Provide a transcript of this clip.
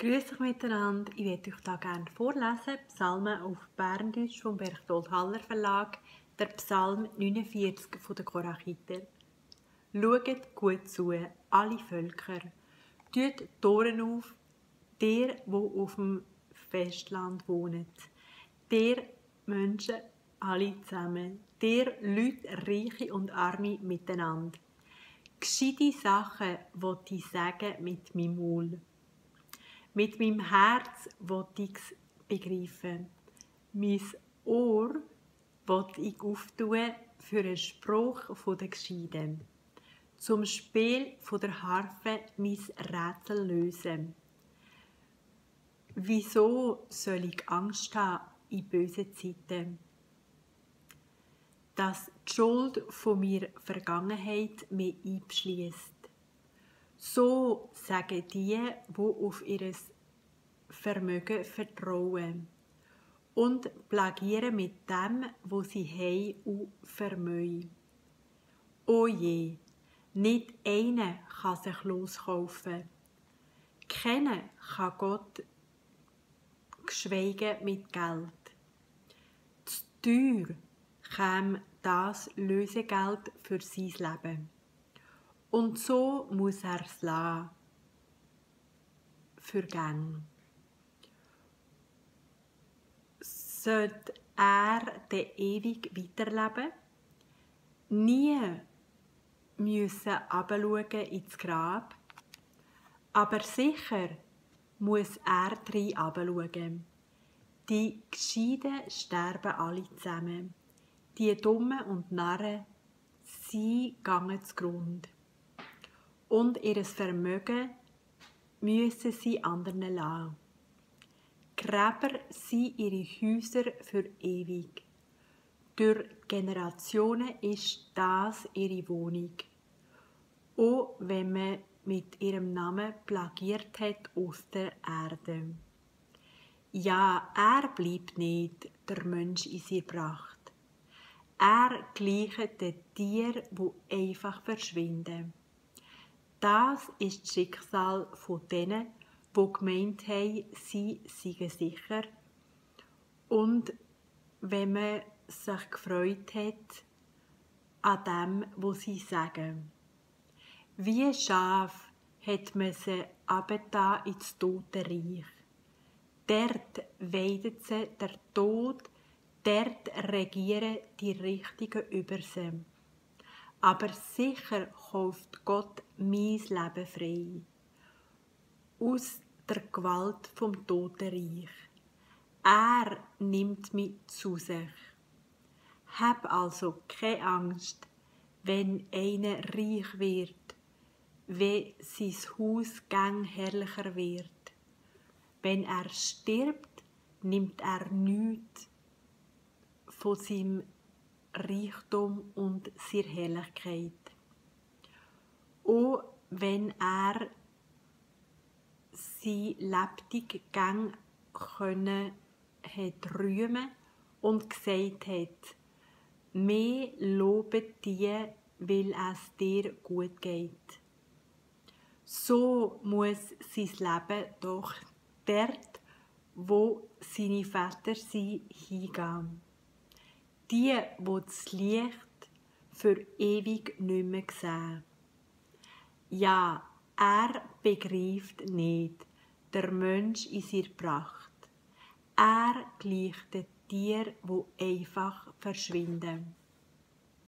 Grüß euch miteinander. Ich werde euch hier gerne vorlesen, Psalmen auf Berndeutsch vom Berchtold Haller Verlag, der Psalm 49 von den Korachiter. Schaut gut zu, alle Völker. Tut die Toren auf, der, wo auf dem Festland wohnt. Der Menschen alle zusammen. Der Leute, Reiche und Arme miteinander. Gescheite Sachen will ich sagen mit meinem Maul. Mit meinem Herz will ich es begreifen. Mein Ohr will ich auftun für einen Spruch der Gescheiden. Zum Spiel der Harfe mein Rätsel lösen. Wieso soll ich Angst haben in bösen Zeiten? Dass die Schuld von mir Vergangenheit mir einschliesst. So sagen die auf ihr Vermögen vertrauen und plagieren mit dem, wo sie haben und vermögen. O je, nicht einer kann sich loskaufen. Keiner kann Gott geschweige mit Geld. Zu teuer käme das Lösegeld für sein Leben. Und so muss er es lassen. Für Gänge. Sollte er den ewig weiterleben? Nie müssen herabschauen ins Grab. Aber sicher muss er drin herabschauen. Die Gescheiden sterben alle zusammen. Die Dummen und Narren, sie gehen zugrunde. Und ihr Vermögen müssen sie anderen lassen. Gräber sind ihre Häuser für ewig. Durch Generationen ist das ihre Wohnung. Auch wenn man mit ihrem Namen plagiert hat aus der Erde. Ja, er bleibt nicht, der Mensch in seiner Pracht. Er gleicht den Tieren, die einfach verschwinden. Das ist das Schicksal von denen, die gemeint haben, sie seien sicher. Und wenn man sich gefreut hat an dem, was sie sagen. Wie Schaf hat man sie abgetan ins Totenreich. Dort weidet sie der Tod, dort regieren die Richtigen über sie. Aber sicher kauft Gott mein Leben frei. Aus der Gewalt vom Totenreich. Er nimmt mich zu sich. Hab also keine Angst, wenn einer reich wird, wenn sein Haus gang herrlicher wird. Wenn er stirbt, nimmt er nichts von seinem Reichtum und seiner Herrlichkeit. Auch wenn er sein lebendig Gang können hat rühmen und gesagt hat, mehr loben die, weil es dir gut geht. So muss sein Leben doch dort, wo seine Väter sind, hingehen. Die das Licht für ewig nicht mehr sehen. Ja, er begreift nicht, der Mensch in seiner Pracht. Er gleicht den Tieren, die einfach verschwinden.